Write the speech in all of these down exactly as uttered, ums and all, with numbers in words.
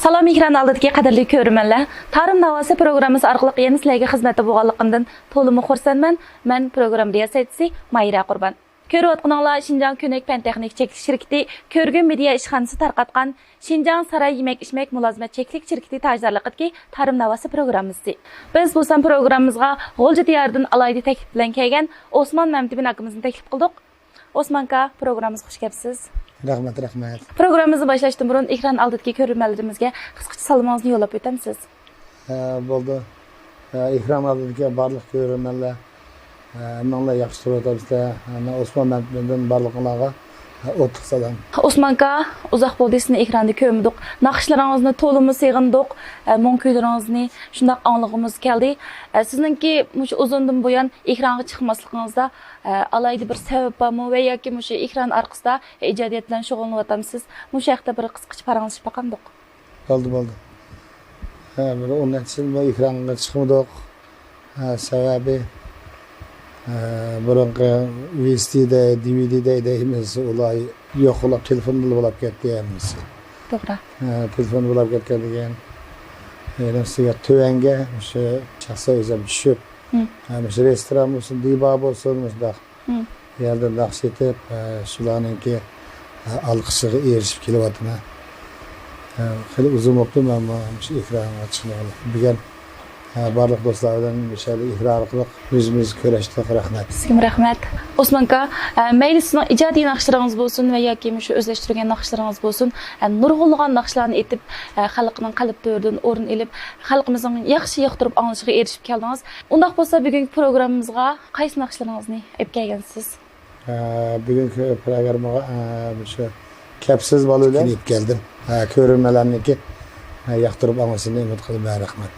سالام، ئېكران ئالدىدىكى قەدىرلىك كۆرۈرمەنلەر. تارىم ناۋاسى پروگراممىسى ئارقىلىق يەنە سىلەرگە خىزمەتتە بولغانلىقىمدىن تولىمۇ خۇرسەنمەن. مەن پروگرامما رىياسەتچىسى ماھىرە قۇربان. كۆرۈۋاتقىنىڭلار شىنجاڭ كۆنەك پەن تېخنىكا چەكلىك شىركىتى كۆرگۈم مېدىيا ئىشخانىسى تارقاتقان شىنجاڭ ساراي يېمەك ئىچمەك مۇلازىمەت چەكلىك شىركىتى تاجدارلىقىدىكى تارىم ناۋاسى پروگراممىسى. بىز بولسا پروگراممىمىزغا غۇلجا دىيارىدىن ئالاھىدە تەكلىپ بىلەن كەلگەن ئوسمان مەمتىمىن ئاكىمىزنى تەكلىپ قىلدۇق. ئوسمان ئاكا، پروگراممىمىزغا خۇش كەپسىز. رەھمەت، رەھمەت. پروگراممىمىزنى باشلاشتىن بۇرۇن ئېكران ئالدىدىكى كۆرۈرمەنلىرىمىزگە قىسقىچە سالىمىڭىزنى يوللاپ ئۆتەمسىز؟ ھە، بولدى. ھە، ئېكران ئالدىدىكى بارلىق كۆرۈرمەنلەر، ھە، ھەممىڭلار ياخشى تۇرۇۋاتامسىلەر؟ ھە، مەن ئوسمان مەمتىمىندىن بارلىقىڭلارغا، ھە، ئوتلۇق سالام. ئوسمان ئاكا، ئۇزاق بولدى سىزنى ئېكراندا كۆرمىدۇق. ناخشىلىرىڭىزنى تولىمۇ سېغىندۇق. ھە، مۇڭ كۈيلىرىڭىزنى شۇنداق ئاڭلىغۇمىز كەلدى. ھە، سىزنىڭكى مۇشۇ ئۇزۇندىن بۇيان ئېكرانغا چىقماسلىقىڭىزدا، ھە، ئالاھىدە بىر سەۋەب بارمۇ ۋە ياكى مۇشۇ ئېكران ئارقىسىدا ئىجادىيەت بىلەن شۇغۇللىنىۋاتامسىز؟ مۇشۇ ھەقتە بىر قىسقىچە پاراڭلىشىپ باقامدۇق؟ بولدى، بولدى. ھە، بىر ئون نەچچە يىل بۇ ئېكرانغا چىقمىدۇق. ھە، سەۋەبى، ھە، بۇرۇنقى ۋى سى دى دەي، دى ۋى دى دەي دەيمىز، ئۇلار يوق، ئۇلار تېلېفوندا بولاپ كەتتى ھەممىسى. توغرا. ھە، تېلېفوندا بولاپ كەتكەندىن كېيىن، يەنە سىزگە تۆۋەنگە مۇشۇ شەخسەن ئۆزۈم چۈشۈپ، ھە، مۇشۇ رېستوران بولسۇن، دىبا بولسۇن، مۇشۇنداق يەردە ناخشا ئېيتىپ، ئە، شۇلارنىڭكى، ئە، ئالقىشىغا ئېرىشىپ كېلىۋاتىمەن. ئە، خېلى ئۇزۇن بوپتۇ مەنمۇ مۇشۇ ئېكرانغا چىقمىغىلى. بۈگۈن، ئە، بارلىق دوستلار بىلەن مۇشۇ يەردە ئېكران ئارقىلىق يۈزمۇ يۈز كۆرۈشتۇق. رەھمەت. سىزگىمۇ رەھمەت. ئوسمان ئاكا، ئە، مەيلى سىزنىڭ ئىجادىي ناخشىلىرىڭىز بولسۇن ۋە ياكى مۇشۇ ئۆزلەشتۈرگەن ناخشىلىرىڭىز بولسۇن، ئە، نۇرغۇنلىغان ناخشىلارنى ئېيتىپ، ئە، خەلقنىڭ قەلب تۆرىدىن ئورۇن ئېلىپ، خەلقىمىزنىڭ ياخشى ياقتۇرۇپ ئاڭلىشىغا ئېرىشىپ كەلدىڭىز. ئۇنداق بولسا بۈگۈنكى پروگراممىمىزغا قايسى ناخشىلىرىڭىزنى ئېلىپ كەلگەنسىز؟ ھە، بۈگۈنكى پروگراممىغا، ھە، مۇشۇ كەپسىز بالىلار ئېلىپ كەلدىم. ھە، كۆرۈرمەنلەرنىڭكى، ھە، ياقتۇرۇپ ئاڭلىشىنى ئۈمىد قىلىمەن. رەھمەت.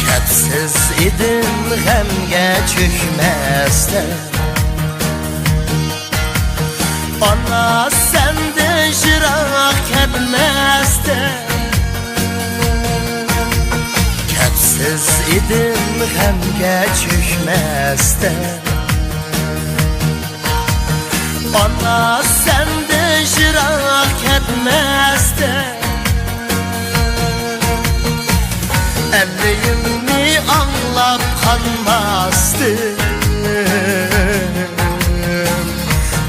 كەپسىز ئىدىم غەمگە چۆكمەستە، ئانا سەندىن يىراق كەتمەستە. كەپسىز ئىدىم غەمگە چۆكمەستە، ئانا سەندىن يىراق كەتمەستە. ئەللىيىمنى ئاڭلاپ قانماستىم،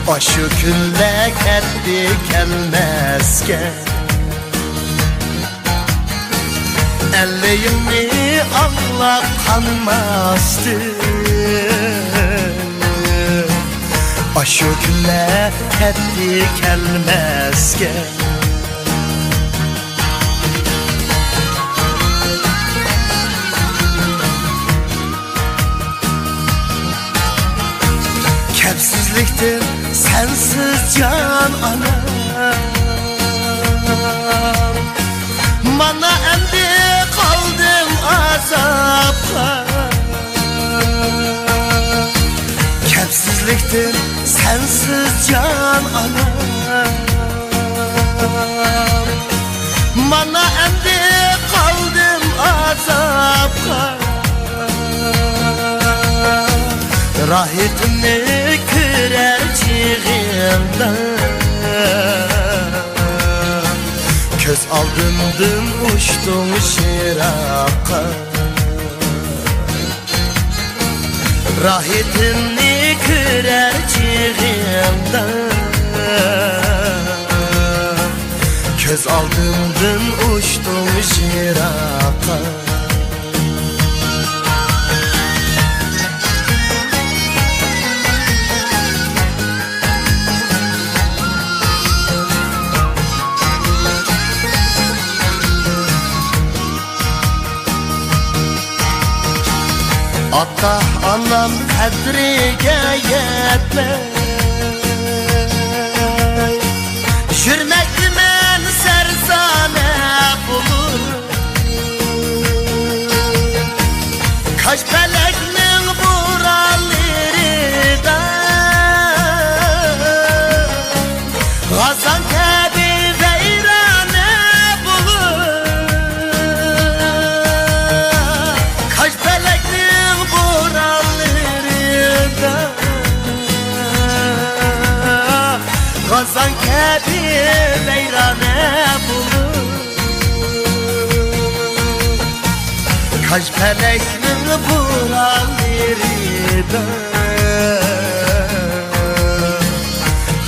ئاشۇ كۈنلەر كەتتى كەلمەسكەن. ئەللىيىمنى ئاڭلاپ قانماستىم، ئاشۇ كۈنلەر كەتتى كەلمەسكەن. كەپسىزلىكتىن سەنسىز جان ئانا، مانا ئەمدى قالدىم ئازابقا. كەپسىزلىكتىن سەنسىز جان ئانا، مانا ئەمدى قالدىم ئازابقا. راھىتىمنى كۆرەر چېغىمدا، كۆز ئالدىمدىن ئۇچتۇڭ يىراققا. راھىتىمنى كۆرەر چېغىمدا، كۆز ئالدىمدىن ئۇچتۇڭ يىراققا. ئاتا-ئانام قەدرىگە يەتمەي، يۈرمەكتىمەن سەرزانە بولۇپ. كاج پەلەكنىڭ بورانلىرىدا غازاڭ كەبى ۋەيرانە بولۇپ، كاج پەلەكنىڭ بورانلىرىدا غازاڭ كەبى ۋەيرانە بولۇپ، كاج پەلەكنىڭ بورانلىرىدا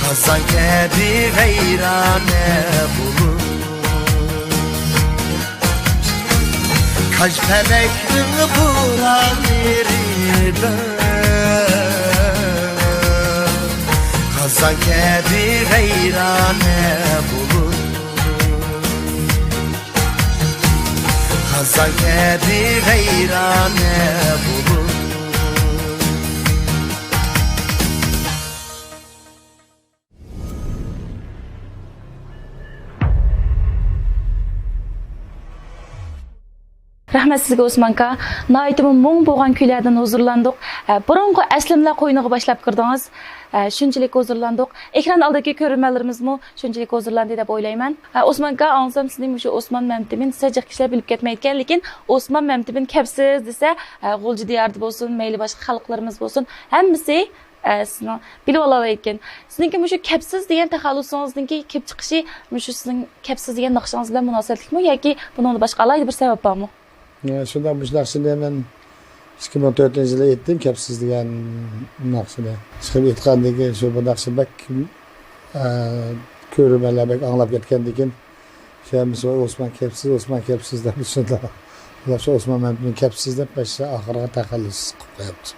غازاڭ كەبى ۋەيرانە بولۇپ، كاج پەلەكنىڭ بورانلىرىدا غازاڭ كەبى ۋەيرانە بولۇپ، غازاڭ كەبى ۋەيرانە بولۇپ. رەھمەت سىزگە، ئوسمانكا. ناھايىتىمۇ مۇڭ بولغان كۈيلەردىن ھۇزۇرلاندۇق. ئە، بۇرۇنقى ئەسلىمىلەر قوينىغا باشلاپ كىردىڭىز. ئە، شۇنچىلىك ھۇزۇرلاندۇق. ئېكران ئالدىدىكى كۆرۈرمەنلىرىمىزمۇ شۇنچىلىك ھۇزۇرلاندى دەپ ئويلايمەن. ئە، ئوسمانكا، ئاڭلىسام سىزنى مۇشۇ ئوسمان مەمتىمىن دېسە جىق كىشىلەر بىلىپ كەتمەيدىكەن، لېكىن ئوسمان مەمتىمىن كەپسىز دېسە، ئە، غۇلجا دىيارىدا بولسۇن، مەيلى باشقا خەلقلىرىمىز بولسۇن، ھەممىسى ئە، سىزنىڭ بىلىۋالالايدىكەن. سىزنىڭكى مۇشۇ كەپسىز دېگەن تەخەللۇسىڭىزنىڭكى كېلىپ چىقىشى مۇشۇ سىزنىڭ كەپسىز دېگەن ناخشىڭىز بىلەن مۇناسىۋەتلىكمۇ ياكى بۇنىڭدا باشقا ئالاھىدە بىر سەۋەب بارمۇ؟ يا، شۇنداق، مۇشۇ ناخشىنى مەن ئىككى مىڭ تۆتىنچى يىلى ئېيتتىم، كەپسىز دېگەن ناخشىنى. چىقىپ ئېيتقاندىن كېيىن شۇ بۇ ناخشا بەك، ئە، كۆرۈرمەنلەر بەك ئاڭلاپ كەتكەندىن كېيىن، شۇ ھەممىسى، «ئوسمان كەپسىز، ئوسمان كەپسىز» دەپ شۇنداق. ئۇلار شۇ ئوسمان مەمتىمىن كەپسىز دەپ ماشۇ ئاخىرىغا تەخەللۇس قىلىپ قويۇپتۇ.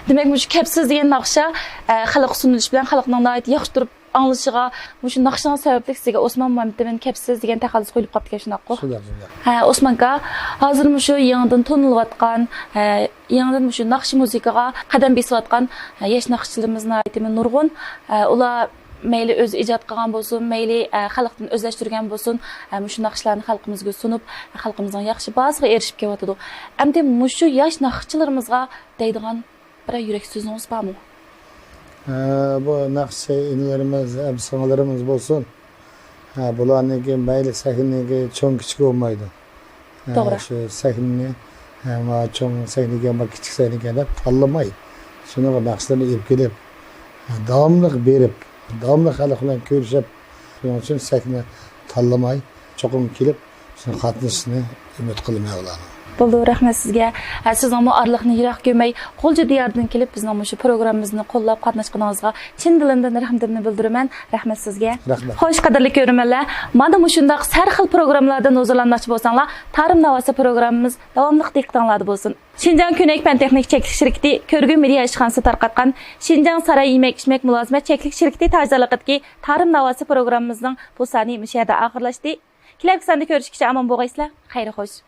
دېمەك، مۇشۇ كەپسىز دېگەن ناخشا، ئە، خەلققە سۇنۇلۇش بىلەن خەلقنىڭ ناھايىتى ياخشى تۇرۇپ ئاڭلىشىغا، مۇشۇ ناخشىنىڭ سەۋەبلىك سىزگە ئوسمان مەمتىمىن كەپسىز دېگەن تەخەللۇس قويۇلۇپ قاپتىكەن، شۇنداققۇ؟ شۇنداق، شۇنداق. ھە، ئوسمانكا، ھازىر مۇشۇ يېڭىدىن تونۇلۇۋاتقان، ھە، يېڭىدىن مۇشۇ ناخشا مۇزىكىغا قەدەم بېسىۋاتقان، ھە، ياش ناخشىچىلىرىمىز ناھايىتىمۇ نۇرغۇن. ھە، ئۇلار مەيلى ئۆزى ئىجاد قىلغان بولسۇن، مەيلى، ئە، خەلقتىن ئۆزلەشتۈرگەن بولسۇن، ئە، مۇشۇ ناخشىلارنى خەلقىمىزگە سۇنۇپ، خەلقىمىزنىڭ ياخشى باھاسىغا ئېرىشىپ كېلىۋاتىدۇ. ئەمدى مۇشۇ ياش ناخشىچىلىرىمىزغا دەيدىغان بىرەر يۈرەك سۆزىڭىز بارمۇ؟ ئە، بۇ ناخشا ئىنىلىرىمىز ھەم سىڭىللىرىمىز بولسۇن، ھە، بۇلارنىڭكى مەيلى سەھنىنىڭكى چوڭ كىچىك بولمايدۇ. ھە، توغرا. شۇ سەھنىنى، ھە، ما چوڭ سەھنىگە، ما كىچىك سەھنىگە دەپ تاللىماي، شۇنىڭغا ناخشىلىرىنى ئېلىپ كېلىپ، ھە، داۋاملىق بېرىپ، داۋاملىق خەلق بىلەن كۆرۈشۈپ، شۇنىڭ ئۈچۈن سەھنە تاللىماي، چوقۇم كېلىپ، شۇنى قاتنىشىشىنى ئۈمىد قىلىمەن ئۇلارنىڭ. بولدى، رەھمەت سىزگە. ھە، سىزنىڭمۇ ئارىلىقنى يىراق كۆرمەي، غۇلجا دىيارىدىن كېلىپ، بىزنىڭ مۇشۇ پروگراممىمىزنى قوللاپ قاتناشقىنىڭىزغا چىن دىلىمدىن رەھمىتىمنى بىلدۈرىمەن. رەھمەت سىزگە. رەھمەت. خوش، قەدىرلىك كۆرۈرمەنلەر، مانا مۇشۇنداق سەر خىل پروگراممىلاردىن ھۇزۇرلانماقچى بولساڭلار، تارىم ناۋاسى پروگراممىمىز داۋاملىق دىققىتىڭلاردا بولسۇن. شىنجاڭ كۆنەك پەن تېخنىكا چەكلىك شىركىتى كۆرگۈ مېدىيا ئىشخانىسى تارقاتقان شىنجاڭ ساراي يېمەك ئىچمەك مۇلازىمەت چەكلىك شىركىتى تاجدارلىقىدىكى تارىم ناۋاسى پروگراممىمىزنىڭ بۇ سانى مۇشۇ يەردە ئاخىرلاشتى. كېلەركى ساندا كۆرۈشكىچە ئامان بولغايسىلەر. خەير خوش.